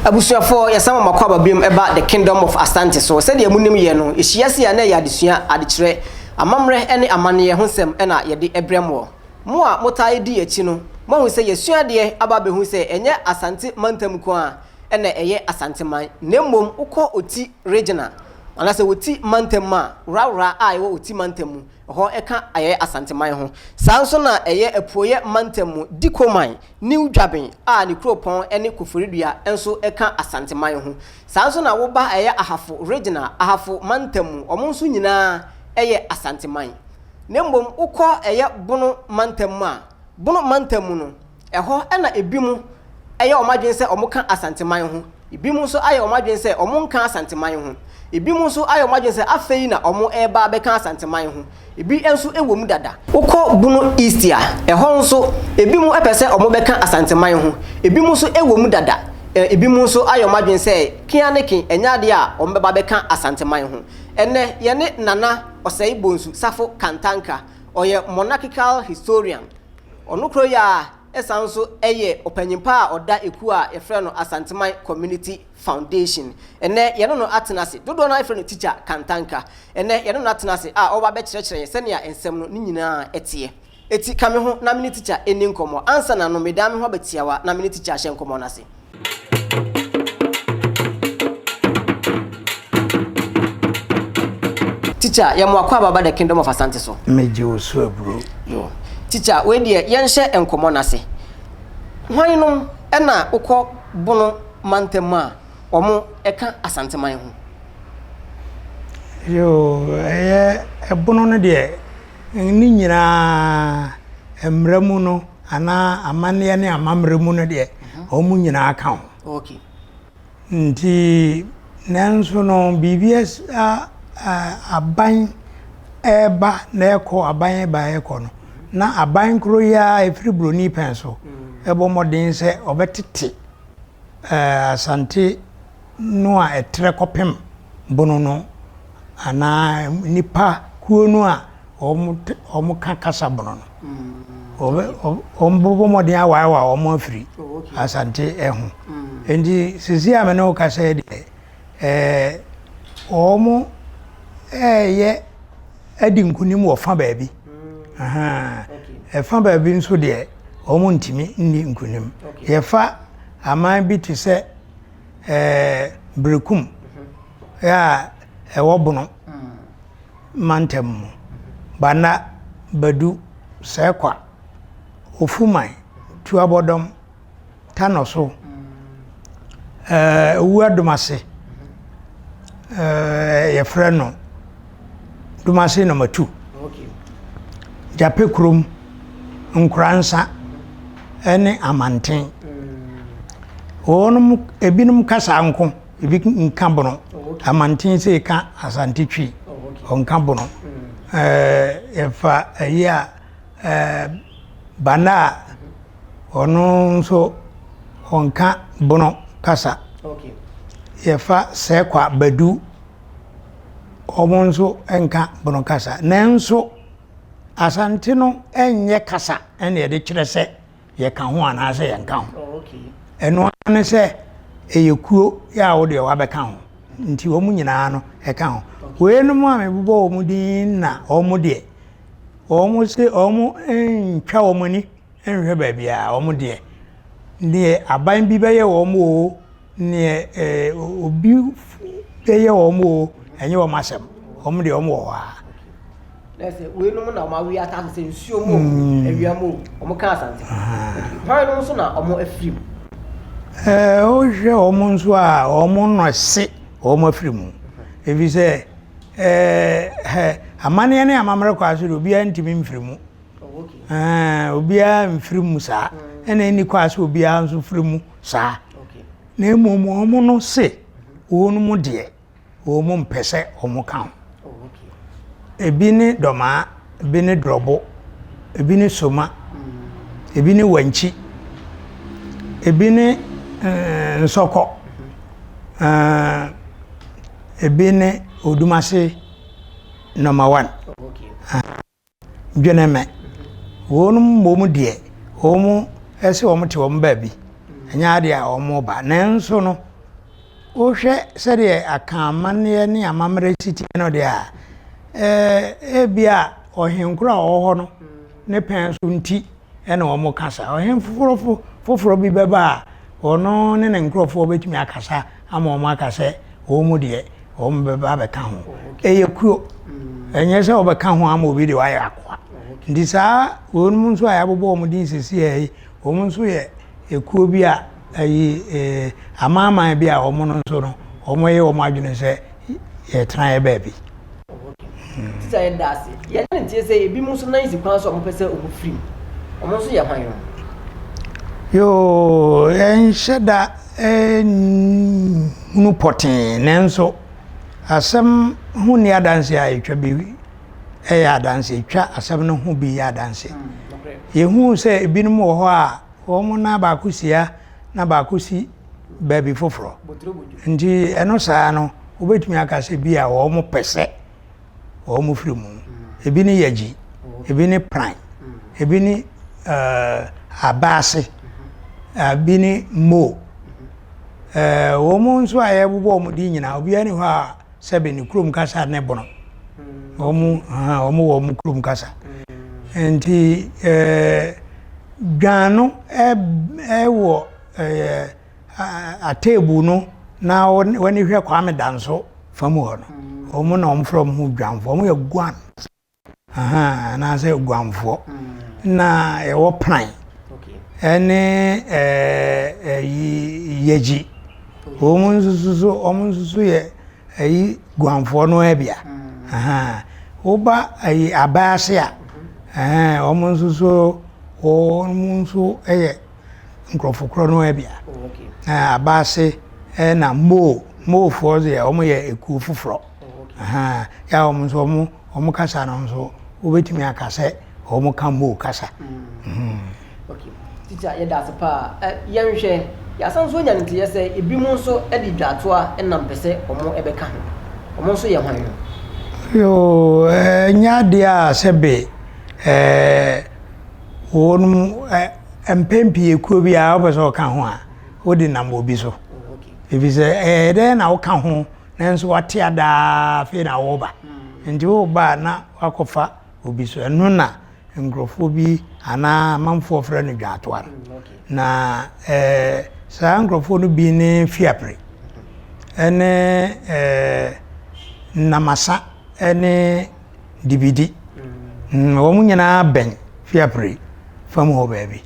Abusuafoɔ, yɛsan ma mo akwaaba biom ɛba The Kingdom of Asante so. Sɛdeɛ monim yɛ no, yɛhyia sei a na ɛyɛ adesua, adekyerɛ, amammerɛ ne amanneɛ ho nsɛm na yɛde brɛ moɔ. Mo a motaa di yɛn akyi no, moahu sɛ yɛasua adeɛ aba abɛhu sɛ ɛnyɛ Asante mantam nko ara na ɛyɛ Asanteman, na mmom wokɔ Oti Regional anaasɛ Oti mantam mu a, Worawora a ɛwɔ Oti mantam mu, ɛhɔ ka ɛyɛ Asanteman ho. Saa nso na ɛyɛ Apueeɛ mantam mu, Dikoman, New Dwaben a ne kuropɔn ne Koforidua nso ka Asanteman ho. Saa nso na woba ɛyɛ Ahafo Regional, Ahafo mantam mu, wɔn nso nyinaa yɛ Asanteman. Na mmom wokɔ ɛyɛ Bono mantam mu a, Bono mantam mu no, Ɛhɔ na ebinom yɛ wɔn adwene sɛ wɔka Asanteman ho, ebinom nso ayɛ wɔn adwene sɛ wɔnka Asanteman ho, ebinom nso ayɛ wɔn adwene sɛ afei na wɔreba abɛka Asanteman ho, ebi nso wɔ mu dada. Wokɔ Bono East a, ɛhɔ nso, ebinom pɛ sɛ wɔbɛka Asanteman ho, ebinom nso wɔ mu dada, ebinom nso ayɛ wɔn adwene sɛ kea ne ke, ɛnyɛ adeɛ a wɔbɛba abɛka Asanteman ho. Ɛnnɛ, yɛne Nana Osei Bonsu Safo Kantanka, ɔyɛ Monarchical Historian, Ɔno koro yi ara san nso yɛ ɔpanyin pa a ɔda ekuo a yɛfrɛ no Asanteman Community Foundation. Ɛnnɛ yɛne no atena ase. Dodoɔ no ara frɛ no Tikya Kantanka. Ɛnnɛ yɛne no atena ase a ɔreba abɛkyerɛkyerɛ yɛn sɛnea nsɛm no ne nyinaa teɛ. Eti ka me ho na me ne Tikya nni nkɔmmɔ. Ansa na no, medan me ho aba tiawa na me ne Tikya ahyɛ nkɔmmɔ no ase. Teacher, yɛ mo akwaaba ba the kingdom of Asante so. Megye wo so aburo. Yo. Teacher, wei deɛ yɛnhyɛ nkɔmmɔ no ase. Hwan nom na wokɔ Bono mantam a wɔn ka Asanteman ho? Yoo, ɛyɛ ɛbono no deɛ ne nyinaa mmara mu no anaa amanneɛ ne amammerɛ mu no deɛ, wɔn nyinaa ka ho. Okay. Nti, nanso no, biribi aban ɛreba na ɛkɔ, aban ɛreba ɛkɔ no, na aban koro yi ara ɛfiri buroni pɛn so ɛbɔ mmɔden sɛ ɔbɛtete Asante no a ɛtrɛ kɔpem bono no anaa nnipa kuo no a wɔka kasa bono no. Wɔbɛbɔ mmɔden awaawa wɔn afiri Asante ho. Nti sisi a me ne wo kasa yi deɛ, wɔn ɛreyɛ adi nkunim wɔ fa baabi. Ɛfa baabi nso deɛ, wɔn ntumi nni nkunim. Yɛfa aman bi te sɛ Berekum a ɛwɔ Bono mantam mu, Banda, Badu, Sɛkwa, Ofuman, Tuabɔdɔm, Tanɔso, Owua Domase, yɛfrɛ no Domase nɔma tu, Gyape kurom, Nkoransa ne Amanten. Wɔnom ebinom kasa nko, ebi nka bono. Amanten sei ka Asante Twi, ɔnka bono. Yɛfa ayi a Banda a, ɔno nso ɔnka bono kasa. Yɛfa Sɛkwa Badu, wɔn nso nka bono kasa. Nanso Asante no nyɛ kasa na yɛde kyerɛ sɛ yɛka ho anaasɛ yɛnka ho. Ɛno ara ne sɛ ɛyɛ kuo yɛ a wo deɛ wabɛka ho nti wɔn nyinaa no ɛka ho. Weinom a mebobɔ wɔn din na wɔn deɛ wɔn se wɔn ntwa wɔn ani nhwɛ baabiara wɔn deɛ deɛ aban bi bɛyɛ wɔn o Neɛ eh, obi bɛyɛ wɔn o, ɛnyɛ wɔn asɛm. Wɔn deɛ wɔn wɔ hɔ ara. Na sɛ weinom na wɔn awe ataase sɛ nsuo mu o, mm. awia mu o, wɔn ka asante. Hwan nom nso na wɔn afiri mu? Ɛɛ wohwɛ wɔn nso a wɔn nɔ se wɔn afiri mu. Efi sɛ ɛɛ amanneɛ ne amammerɛ kɔ ase de obiara ntumi mfiri mu. Ɛɛ obiara mfiri mu saa. Ɛna ɛni kɔ ase obiara nso firi mu. Saa. Na mmom wɔn no se wɔn mu deɛ wɔn mpɛ sɛ wɔn ka ho. Ebi ne dɔmaa, ebi ne drɔbo, ebi ne soma, ebi ne wankyi, ebi ne eh, nsɔkɔ, eh, ebi ne odumase number one. Dwene me. Wɔn mmom deɛ, wɔn se wɔn te wɔn baabi, ɛnyɛ adeɛ a wɔn ba. Nanso no, Wohwɛ sɛdeɛ Akan amanneɛ ne amammerɛ si teɛ no deɛ a, ɛɛ, ebia ɔhenkoro a ɔwɔ hɔ no ne pɛn so nti na wɔka saa. Ɔhene foforɔ foforɔ bi bɛba a, ɔno ne ne nkurɔfoɔ bɛtumi akasa ama wɔn aka sɛ wɔn mu deɛ wɔn bɛba abɛka ho. Ɛyɛ kuo. Ɛnyɛ sɛ wɔbɛka ho ama obi de wayɛ akoa. Nti saa wɔn nso a yɛabobɔ wɔn din seesei yi, wɔn nso yɛ ekuo bi a ayi eh, amanaman bi a wɔn no nso no, wɔyɛ wɔn adwene sɛ yɛtena yɛ baabi. Tita yɛ da ase. Yɛn ne nteɛ sɛ ebinom nso nan si kwan so a wɔpɛ sɛ wɔn firi mu. Wɔn nso yɛ hwan no? Yoo, yɛnhyɛ da nhunu pɔtee nanso asɛm ho nni adanse a ɛtwa bi yɛ adanse, ɛtwa asɛm no ho bi yɛ adanse. Yɛhuu sɛ ebinom wɔ hɔ a wɔn nan baako si ha na baako si baabi foforɔ. Nti ɛno saa no, wobɛtumi aka sɛ bi a wɔn pɛ sɛ wɔn firi mu. Ebi ne yagyi, ebi ne pran, ebi ne uh, abaase, ebi ne mo. Uh, wɔn nso a yɛbobɔ wɔn din nyinaa, obiara ni hɔ a sɛbe ne kurom kasa ne bono. Wɔn wɔn wɔ wɔn kurom kasa. Nti ɛɛ dwan no ɛwɔ ɛɛ ateebu no na wɔne hwɛ Kwame Danso fam hɔ no. Wɔn na wɔn frɛ wɔn ho dwanfoɔ. Wɔn yɛ guan. Anaasɛ guanfoɔ. Na yɛwɔ pran ɛne ɛɛ ɛyi yɛgyi. Wɔn nso so wɔn nso so yɛ ɛyi guanfoɔ no ara bia. Woba ɛyi abaase a, ɛhɛn wɔn nso so wɔn nso yɛ nkurɔfo korɔ no ara bia. Abaase ɛna moo moofoɔ deɛ wɔn yɛ ekuo foforɔ. Yɛ a wɔn nso wɔn wɔn kasa no nso wobɛtumi aka sɛ wɔn ka Mo kasa. Okay. Tikya yɛda ase paa. Yɛnhwɛ, yɛasan nso anya nteɛ sɛ ebinom nso de dwatoa nam pɛ sɛ wɔn bɛka ho. Wɔn nso yɛ hwan no? Yoo, ɛnyɛ adeɛ a sɛbe ɛɛ wɔn mpɛn pii ekuo biara wopɛ sɛ ɔka ho a wode nam obi so. Efisɛ ɛyɛ dɛn na woka ho nanso wate adaa afei na woreba. Nti woreba a na wakɔfa obi so. Ɛno na nkurɔfoɔ bi anaa amanfoɔ frɛ no dwaatoa no. Na eh, saa nkurɔfoɔ no bi ne Fiapre, ɛne eh, Namasa, ɛne Dibidi. Mm, wɔn nyinaa bɛn Fiapre fam hɔ baabi.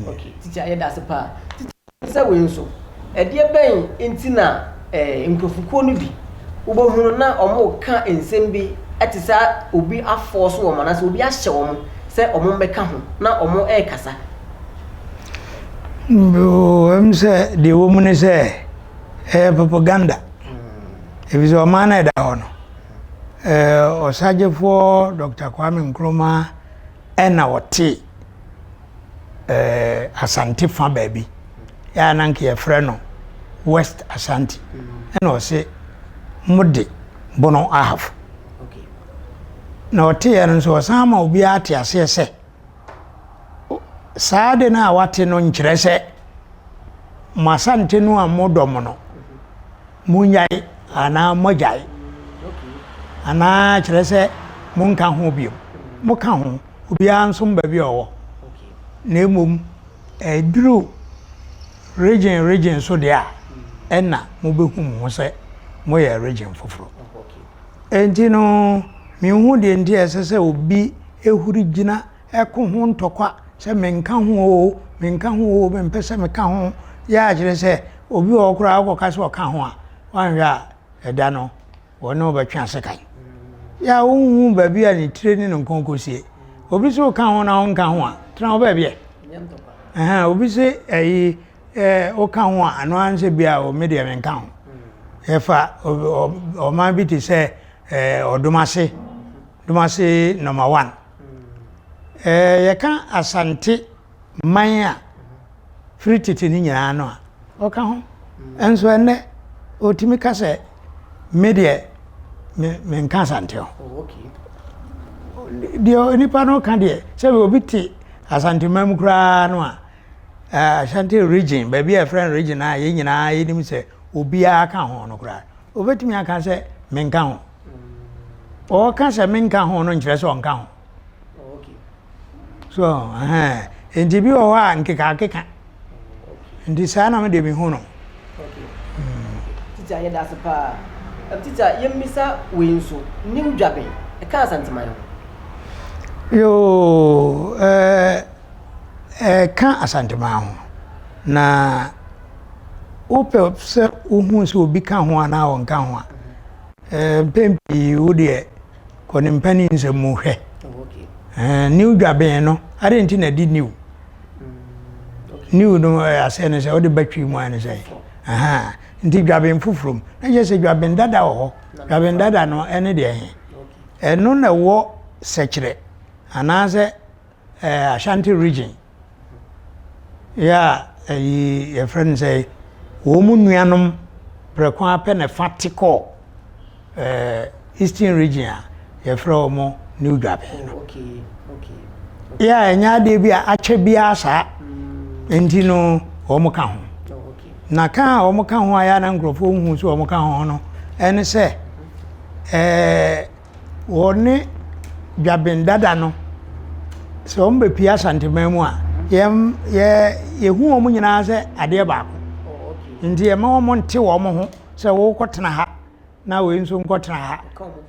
Okay, titi ayɛ da ase paa. Sɛ wei nso, ɛdeɛ bɛn nti na nkurɔfokuo no bi wobɛhunu na wɔreka nsɛm bi te sɛ obi afɔɔso wɔn anaasɛ obi ahyɛ wɔn sɛ wɔmmɛka ho na wɔrekasa? Ɛm sɛ deɛ ɛwɔ mu ne sɛ ɛyɛ propaganda. Ɛfiri sɛ ɔman no a ɛda hɔ no, ɔsagyefoɔ Dr. Kwame Nkrumah ɛna ɔtee eh, Asante fa baabi yɛ a na nka yɛfrɛ no West Asante ɛna ɔse mode Bono Ahafo na ɔteeɛ no nso ɔsan ma obiara te aseɛ sɛ saa de no a wate no nkyerɛ sɛ mo Asante no a modɔ mo no Monnyae anaa moagyae anaa kyerɛ sɛ monka ho bio. Moka ho, obiara nsom baabi a ɔwɔ. Na mmom ɛduru region region so deɛ a, ɛna mobɛhu mo ho sɛ moyɛ region foforɔ. Enti no, menhu deɛ nti a ɛsɛ sɛ obi huri gyina ɛko ho ntɔkwa sɛ menka ho oo, menka ho oo, mempɛ sɛ meka ho, yɛ a kyerɛ sɛ obi wɔ hɔ koraa wokɔka sɛ ɔka ho a, woanhwɛ a ɛda no wɔne wo bɛtwe asekan. Yɛ a wonhu baabi a ne tire ne ne nkɔn kɔsie. Obi sɛ woka ho na wonka ho a, tena wo baabi ɛ. Ɛhɛn, obi se ɛyi ɛɛ woka ho a, ɛno ara sɛ bi a o me deɛ menka ho. Yɛfa ɔman bi te sɛ ɛɛ Ɔdomase, Domase number one. Ɛɛ yɛka Asante man a firi tete no nyinaa no a, ɔka ho. Nso ɛnnɛ, ɔtumi ka sɛ, me deɛ, me menka Asante ho. Deɛ nipa no ka deɛ, sɛ obi te Asante man mu koraa no a, Asante region, baabi a yɛfrɛ no region a yɛn nyinaa yɛnim sɛ obiara ka ho no koraa, obetumi aka sɛ menka ho. Ɔka sɛ menka ho no nkyerɛ sɛ ɔnka ho. So ɛhɛn nti bi wɔ hɔ a nkekaakeka. Nti saa na me deɛ mehu no. Tikya yɛda ase paa. Tikya yɛmmisa wei nso, New Dwaben, ɛka Asanteman ho? Yoo, ɛɛ ɛka Asanteman ho. Na wopɛ sɛ wohu sɛ obi ka ho anaa ɔnka ho a, ɛɛ mpɛn pii wo deɛ kɔ ne mpanin nsɛm mu hwɛ. Ɛɛ New Dwaben no, adɛn nti na ɛde new? New no aseɛ ne sɛ wode ba twi mu a ne sɛ nti dwaben foforɔ mu na kyerɛ sɛ dwaben dada wɔ hɔ dwaben dada no ɛne deɛ he ɛno na ɛwɔ sɛkyerɛ anaasɛ ɛɛ Ashanti region yɛ a ɛyi yɛfrɛ no sɛ wɔn mu nuanom prɛko apɛ na ɛfa te kɔɔ ɛɛ Eastern region a yɛfrɛ wɔn New Dwaben no. Yɛ a ɛnyɛ adeɛ bi a akyɛ biara saa nti no wɔn ka ho. Na ka a wɔn ka ho a yɛ a na nkurɔfoɔ nhu sɛ wɔn ka ho no ɛne sɛ ɛɛ wɔne Dwaben dada no sɛ wɔn bɛpie Asanteman mu a yɛn yɛ yɛhu wɔn nyinaa sɛ adeɛ baako nti yɛma wɔn nte wɔn ho sɛ wokɔtena ha na wei nso nkɔtena ha.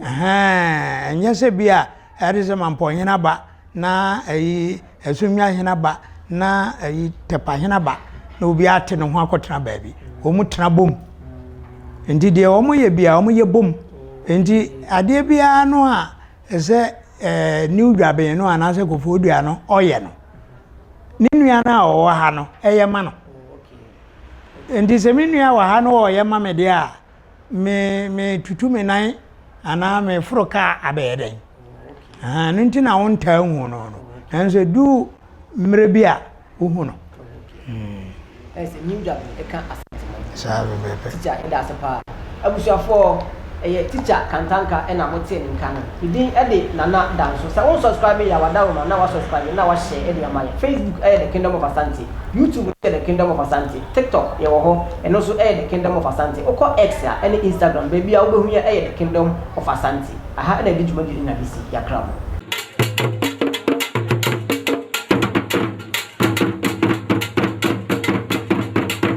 Ɛhɛn, ɛnyɛ sɛ bi a ɛde sɛ Mampɔnhene aba na ɛyi Asunnwahene aba na ɛyi Tɛpahene aba na obi ate ne ho akɔtena baabi. Wɔn tena bom. Nti deɛ wɔn yɛ bia wɔn yɛ bom. Nti adeɛ biara no a ɛsɛ ɛɛ New Dwaben no anaasɛ Koforidua no ɔyɛ no, ne nua no a ɔwɔ ha no ɛyɛ ma no. Nti sɛ me nua wɔ ha na ɔyɛ ma me deɛ a, me metutu me nan anaa meforo kaa abɛyɛ dɛn? Ɛno nti na wontaa nhu no no. Nanso ɛdu mmerɛ bi a wohu no. Ɛsɛ New Dwaben ɛka Asanteman. Saa pɛpɛɛpɛ. Tikya yɛda ase paa. Abusuafoɔ ɛyɛ Tikya Kantanka ɛna mo tee ne nka no. Me din ɛde Nana Danso. Sɛ wo nsubscribe yɛ a w'adaworoma na wa subscribe na wa share ɛde ama yɛn. Facebook ɛyɛ The Kingdom of Asante. YouTube nso yɛ The Kingdom of Asante. TikTok yɛwɔ hɔ, ɛno nso ɛyɛ The Kingdom of Asante. Wokɔ X a ɛne Instagram, baabi a wobɛhu yɛn ɛyɛ The Kingdom of Asante. Aha na yɛde dwumadie no nyinaa bɛsi. Yɛakra mo.